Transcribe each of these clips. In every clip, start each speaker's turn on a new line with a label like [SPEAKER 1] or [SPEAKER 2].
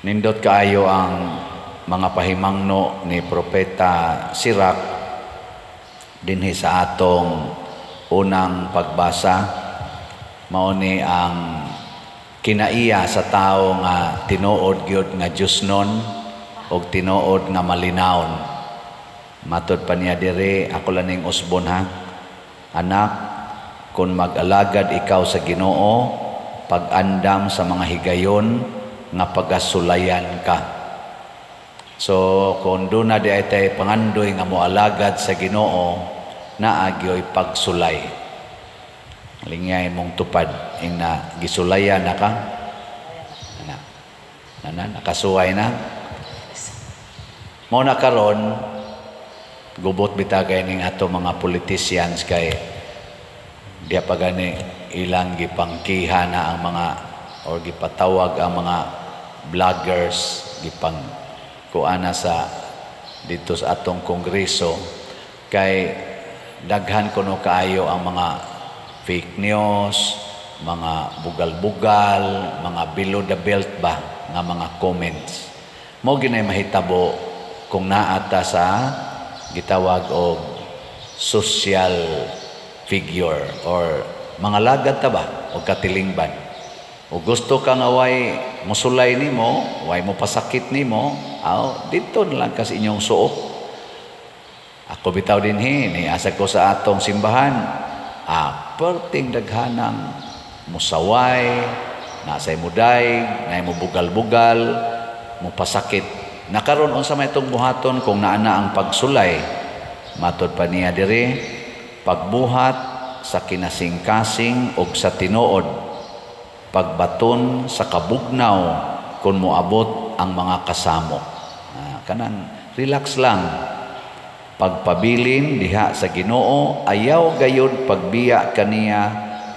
[SPEAKER 1] Nindot kaayo ang mga pahimangno ni Propeta Sirach dinhi sa atong unang pagbasa. Mao ni ang kinaiya sa tawo nga tinuod gyud nga Diosnon og tinuod nga malinawon. Matod pa niya diri, ako lang ning usbon ha. "Anak, kung mag-alagad ikaw sa Ginoo, pag-andam sa mga higayon nga pagasulayan ka." So kung duna diay tay pangandoy nga moalagad sa Ginoo, naa gyoy pagsulay. Lingyay mong tupad ing na gisulayan na ka. Ana. Nana nakasuway na. Mao na karon gubot bitagay ning ato mga politicians kay diya pa gani ilang gipangkiha na ang mga or gipatawag ang mga vloggers, gipang kuana sa dito sa atong kongreso, kay daghan kuno kaayo ang mga fake news, mga bugal-bugal, mga below the belt ba nga mga comments. Mao ginay mahitabo kung naa ta sa gitawag og social figure or mga lagad ta ba o katilingban. O gusto ka nga way musulay nimo, way mo pasakit nimo, aw dito na lang ka sa inyong suok. Ako bitaw dinhi ni asa ko sa atong simbahan, perting daghanang musaway, nasay muday, nay mo bugal-bugal, mo pasakit. Nakaron, unsa may itong buhaton kung naa na ang pagsulay? Matod pa niya diri, pagbuhat sa kinasingkasing og sa tinuod, pagbaton sa kabugnaw kung moabot ang mga kasamo. Kanang relax lang. Pagpabilin diha sa Ginoo, ayaw gayud pagbiya kaniya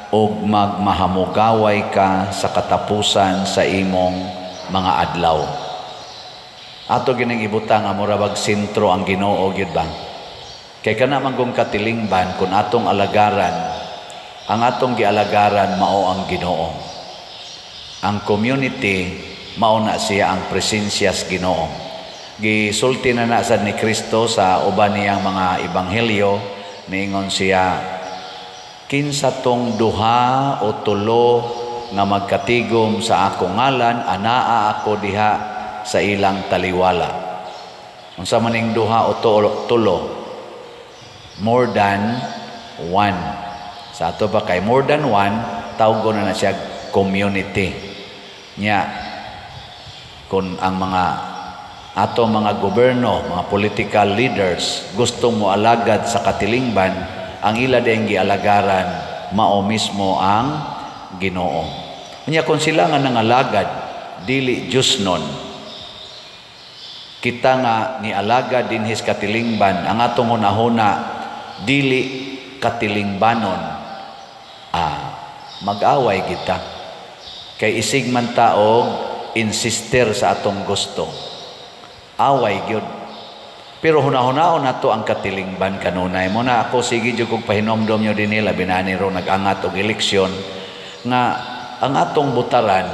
[SPEAKER 1] og magmahamugaway ka sa katapusan sa imong mga adlaw. Ato gining ibutang nga mura bag sentro ang Ginoo gyud ba? Kay kana man kung katilingban, kung atong alagaran, ang atong gialagaran mao ang Ginoo. Ang community, mao na siya ang presensya sa Ginoo. Gisulti na na sad ni Kristo sa uban niyang mga ebanghelyo, niingon siya, "Kinsa tong duha o tulo nga magkatigom sa akong ngalan, anaa ako diha sa ilang taliwala." Unsa man ning duha o tulo? More than one. Sa ato pa kay more than one, tawgon na na siya community. Nya kung ang mga ato mga gobyerno, mga political leaders gusto mo alagad sa katilingban, ang ila ding gialagaran mao mismo ang Ginoo. Unya kung sila nga nangalagad dili Diyosnon, kita nga nialagad dinhi sa katilingban, ang atong hunahuna dili katilingbanon, mag-away kita. Kay isig man ta og insister sa atong gusto. Away gyud. Pero hunahunahon nato ang katilingban kanunay. Mao na ako sige jud kog pahinomdom nyo dinhi, labi na ni ro nag-angat og eleksyon, nga ang atong butaran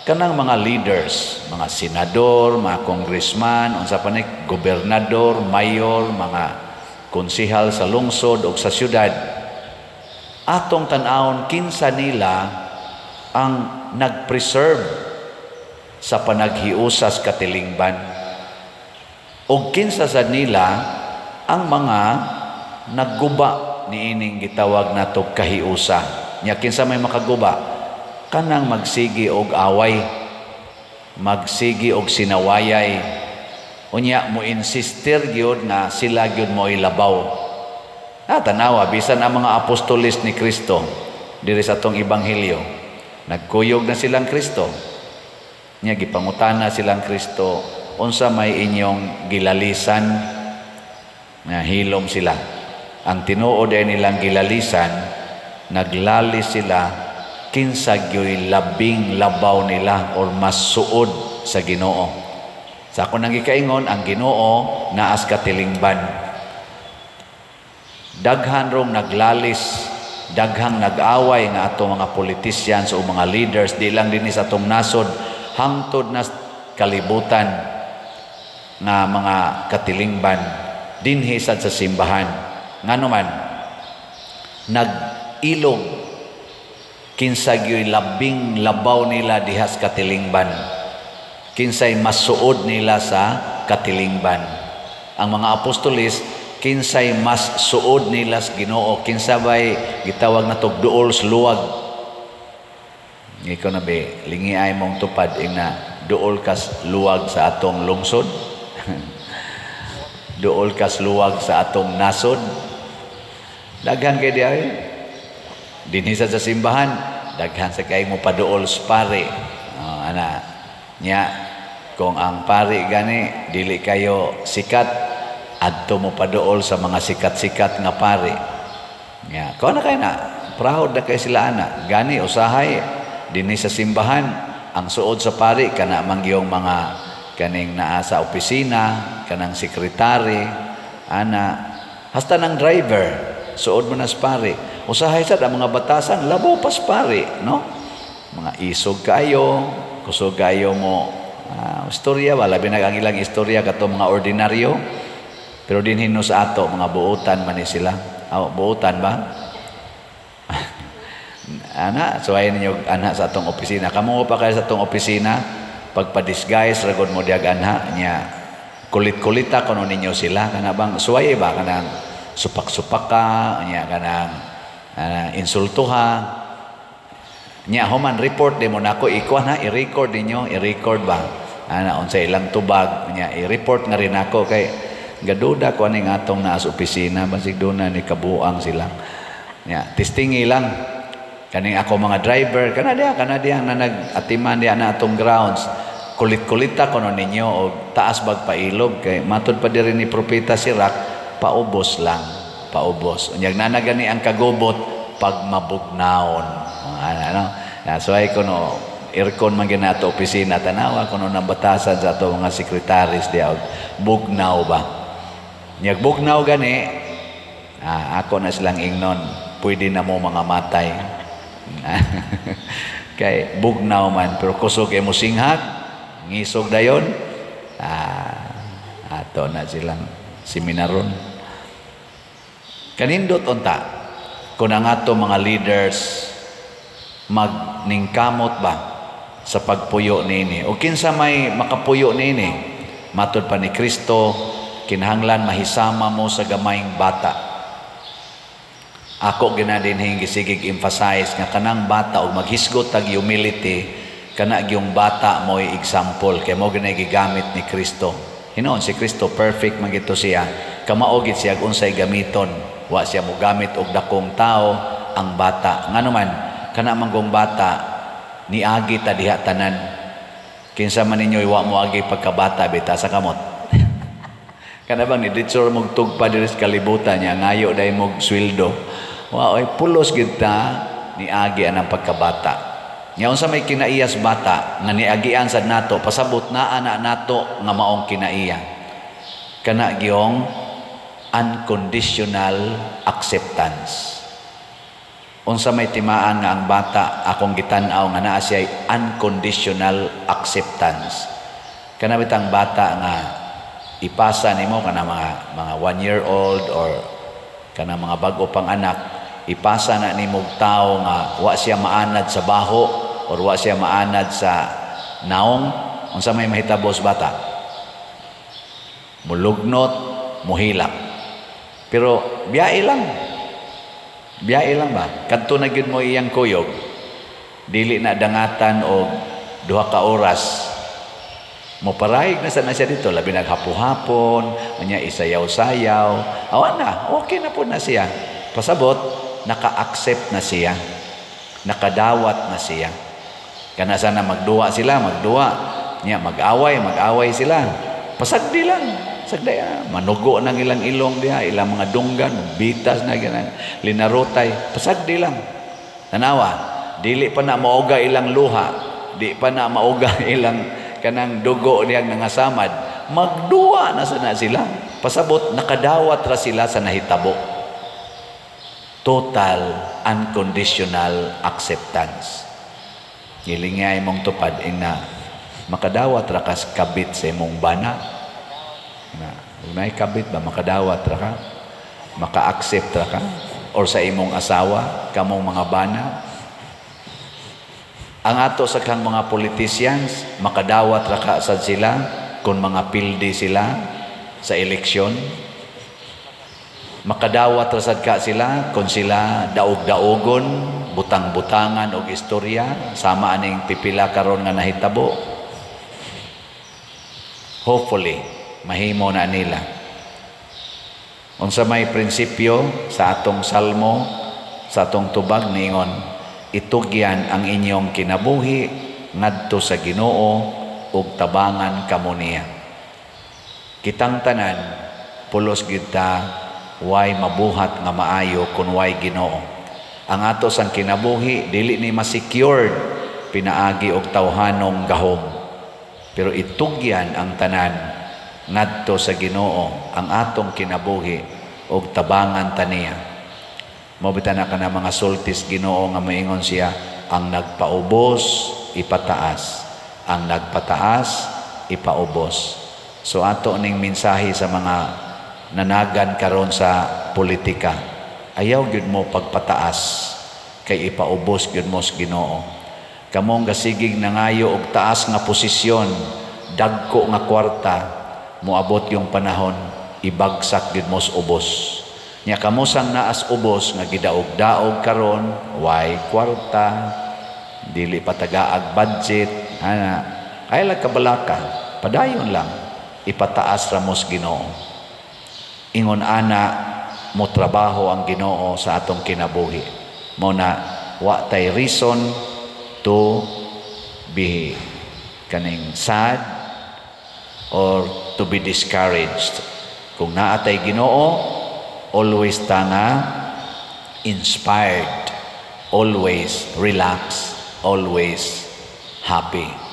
[SPEAKER 1] kanang mga leaders, mga senador, mga congressman, unsa pa ni gobernador, mayor, mga konsehal sa lungsod o sa syudad. Atong tan-awon kinsa nila ang nag-preserve sa panaghiusas katilingban o kinsa sa nila ang mga nagguba niining gitawag nato kahiusa. Nya kinsa may makaguba? Kanang magsigi og away, magsigi og sinawayay. Unya mo insister gyud nga sila gyud mo ilabaw. Tanawa bisan ang mga apostoles ni Kristo diri sa atong ebanghelyo. Nagkuyog na silang Kristo. Nya gipangutana silang Kristo, "Unsa may inyong gilalisan?" Nga hilom sila. Ang tinuod ay nilang gilalisan, naglalis sila kinsa gyoy labing labaw nila or mas suod sa Ginoo. Sa ako nang gikaingon, ang Ginoo naas katilingban. Daghan rong naglalis, daghang nag-away nga ato mga politicians o mga leaders, di lang dinhi sa atong nasod, hangtod na kalibutan nga mga katilingban dinhi sad sa simbahan. Ngano man nag-ilog kinsa gyoy labing labaw nila diha sa katilingban, kinsay mas suod nila sa katilingban. Ang mga apostoles, kinsay mas suod nila sa Ginoo, kinsa bay gitawag na duol sa luwag. Ikaw na be, lingi ay mong tupad ing na duol kas luwag sa atong lungsod, duol kas luwag sa atong nasod. Daghan kay diay dinhi sa simbahan, daghan sa kay mo paduol sa pare. Oh, ana nya, kung ang pare gani dili kayo sikat, adto mo paduol sa mga sikat-sikat nga pare nya. Kung na kay na proud na kay sila ana. Gani usahay dinhi sa simbahan, ang suod sa pare kana mangyong mga kaning naa sa opisina, kanang sekretary ana, hasta ng driver suod mo na sa pare. Usahay sad ang mga batasan labaw pa sa pare, no? Mga isog kayo, kusog kayo mo istorya ba, labi na ang ilang istorya kato mga ordinaryo. Pero dinhi no sa ato, mga buutan man ni sila. Oh, buutan ba? Ana, suwayin ninyo ana sa atong opisina. Kamo pa kayo sa atong opisina, pagpa-disguise ragod mo diag anha nya, kulit-kulita kuno ninyo sila. Kana bang suwaye ba, kanang supak-supak ka nya, kanang insultuha nya. Human report di mo nako ikuan ha, i-record ninyo, i-record ba ana unsa ilang tubag nya, i-report nga rin ako kay gaduda ko aning atong naa sa opisina, basig duna ni kabuang sila nya. Testingi lang kaning ako mga driver kana diha na nag-atiman diha na atong grounds. Kulit-kulita kuno ninyo og taas bag pailog, kay matud pa diri ni Propeta Sirak, paubos lang, paubos. Unyag nana gani ang kagubot pag mabugnawon. Ano, ano? So ay kuno aircon man ginato opisina, tanawa kuno nang batasan sa ato mga sekretaris diha og bugnaw ba. Nyag bugnaw gani, ako na silang ingnon, pwede na mo mga matay. Kay bugnaw man, pero kusog kay mo singhag, ngisog dayon, ato na silang seminaron. Kanindot unta kung ang ato mga leaders magningkamot ba sa pagpuyo niini. O kinsa may makapuyo niini? Matod pa ni Kristo, kinahanglan mahisama mo sa gamayng bata. Ako ginadinhing gisigig emphasize nga kanang bata og maghisgot tag humility, kana gyung bata mo'y example kay mo ginay gigamit ni Kristo. Hinuon si Kristo perfect man gito siya, kamao gid siya unsay gamiton. Wa siya mogamit og dakong tao, ang bata. Ngano man kana manggong bata niagi ta diha tanan. Kinsa man ninyo wa mo agi pagkabata bita sa kamot. Kana bang ni ditsor mog tugpa diri sa kalibutan niya, ngayo dai mog sweldo. Wa oy, pulos gid ta niagi anang pagkabata. Nya unsa may kinaiyas bata nga niagian sad nato, pasabot na ana nato nga maong kinaiya. Kana gyong unconditional acceptance. Unsa may timaan nga ang bata akong gitan-aw nga naa siya unconditional acceptance? Kana bitang bata nga ipasa nimo, kana mga 1 year old or kana mga bag-o pang anak, ipasa na nimo og tawo nga wa siya maanad sa baho or wa siya maanad sa naong, unsa may mahitabo sa bata? Mulugnot, muhilak. Pero biyahe lang. Biyahe lang ba? Kadto na gyud mo iyang kuyog. Dili na dangatan og 2 ka oras. Moparahig na sana siya dito, labi naghapo-hapon, anya isayaw-sayaw. Awa na, okay na po na siya. Pasabot, naka-accept na siya. Nakadawat na siya. Kana sana magduwa sila, magduwa. Nya mag-away, mag-away sila. Pasagdi lang. Sagdi, manugo ng ilang ilong diha, ilang mga dunggan, bitas na ganang linarotay. Pasagdi lang. Tanawa, dili pa na mauga ilang luha, di pa na mauga ilang kanang dugo diyang nangasamad. Magduwa na sana sila. Pasabot, nakadawat ra sila sa nahitabo. Total unconditional acceptance. Gilingay mong tupad ina. Makadawat ra kas kabit sa imong bana. Na, kung naay kabit ba, makadawat ra ka? Maka-accept ra ka? Or sa imong asawa, kamong mga bana? Ang ato sa kang mga politicians, makadawat ra ka sad sila kung mga pildi sila sa eleksyon? Makadawat ra sad ka sila kung sila daog-daogon, butang-butangan og istorya sama aning pipila karon nga nahitabo? Hopefully, mahimo na nila. Unsa may prinsipyo sa atong salmo, sa atong tubag ningon, "Itugyan ang inyong kinabuhi ngadto sa Ginoo ug tabangan kamo niya." Kitang tanan, pulos gyud ta way mabuhat nga maayo kun way Ginoo. Ang ato sang kinabuhi dili ni ma-secured pinaagi og tawhanong gahom. Pero itugyan ang tanan ngadto sa Ginoo ang atong kinabuhi ug tabangan ta niya. Mao bitaw na kana mga sultis Ginoo nga moingon siya, "Ang nagpaubos ipataas, ang nagpataas ipaubos." So ato ning mensahe sa mga nanagan karon sa politika. Ayaw gyud mo pagpataas kay ipaubos gyud mo sa Ginoo. Kamong gasigig nangayo og taas nga posisyon, dagko nga kwarta, moabot yung panahon ibagsak gyud mo sa ubos. Nya kamo sang naas ubos nga gidaog-daog karon, way kwarta, dili pa tagaag budget, ana, ay lang kabalaka, padayon lang, ipataas ra mo sa Ginoo. Ingon ana mo trabaho ang Ginoo sa atong kinabuhi. Mo na wa tay reason to be kaning sad or to be discouraged. Kung naa tay Ginoo, always ta nga inspired, always relax, always happy.